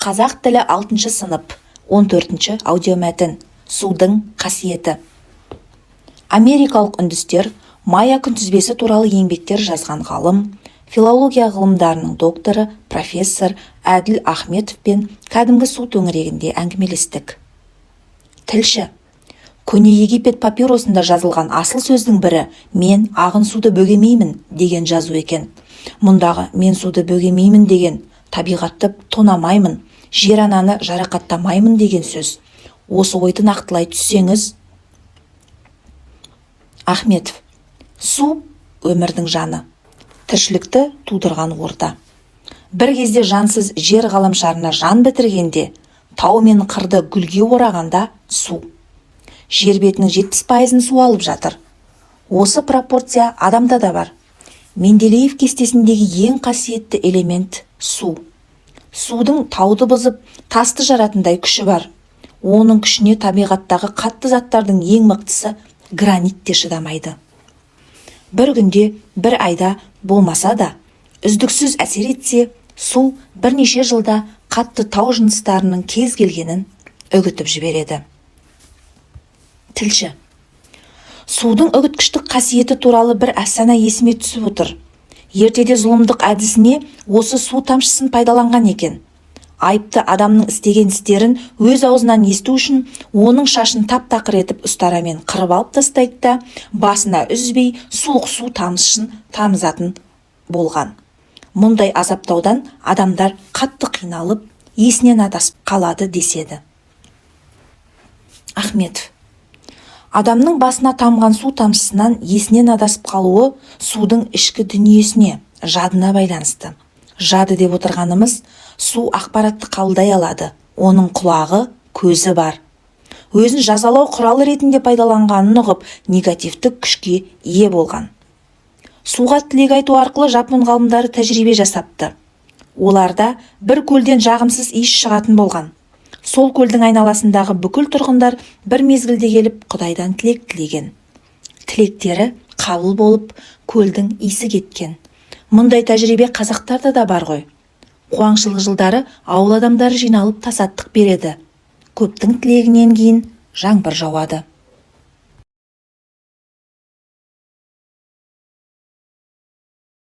Қазақ тілі, алтыншы сынып, 14-ші аудиомәтін. Судың қасиеті. Америкалық үндістер, майя күнтізбесі туралы еңбектер жазған ғалым, филология ғылымдарының докторы, профессор Әділ Ахметовпен кәдімгі су төңірегінде әңгімелестік. Тілші: Көне Египет папирусында жазылған асыл сөздің бірі «Мен ағын суды бөгемеймін» деген жазу екен. Мұндағы «мен суды бөгемеймін» деген табиғатты тонамаймын, жер ананы жарақаттамаймын деген сөз. Осы ойды нақтылай түссеңіз. Ахметов: Су – өмірдің жаны, тіршілікті тудырған орта. Бір кезде жансыз жер ғаламшарына жан бітіргенде, тау мен қырды гүлге орағанда су. Жер бетінің 70%-ын су алып жатыр. Осы пропорция адамда да бар. Менделеев кестесіндегі ең қасиетті элемент – су. Судың тауды бұзып, тасты жаратындай күші бар. Оның күшіне табиғаттағы қатты заттардың ең мықтысы гранит те шыдамайды. Бір күнде, бір айда болмаса да, үздіксіз әсер етсе, су бірнеше жылда қатты тау жыныстарының кез келгенін үгітіп жібереді. Тілші: Судың үгіткіштік қасиеті туралы бір әфсана есіме түсіп отыр. Ертеде зұлымдық әдісіне осы су тамшысын пайдаланған екен. Айыпты адамның істеген істерін өз аузынан есту үшін оның шашын тап-тақыр етіп ұстарамен қырып алып тастайды да, басына үзбей суық су тамшысын тамызатын болған. Мұндай азаптаудан адамдар қатты қиналып, есінен адасып қалады деседі. Ахметов: Адамның басына тамған су тамшысынан есінен адасып қалуы судың ішкі дүниесіне, жадына байланысты. Жады деп отырғанымыз – су ақпаратты қабылдай алады, оның құлағы, көзі бар. Өзін жазалау құралы ретінде пайдаланғанын ұғып, негативтік күшке ие болған. Суға тілек айту арқылы жапон ғалымдары тәжірибе жасапты. Оларда бір көлден жағымсыз иіс шығатын болған. Сол көлдің айналасындағы бүкіл тұрғындар бір мезгілде келіп, құдайдан тілек тілеген. Тілектері қабыл болып, көлдің иісі кеткен. Мұндай тәжірибе қазақтарда да бар ғой. Қуаңшылық жылдары ауыл адамдары жиналып, тасаттық береді. Көптің тілегінен кейін жаңбыр жауады.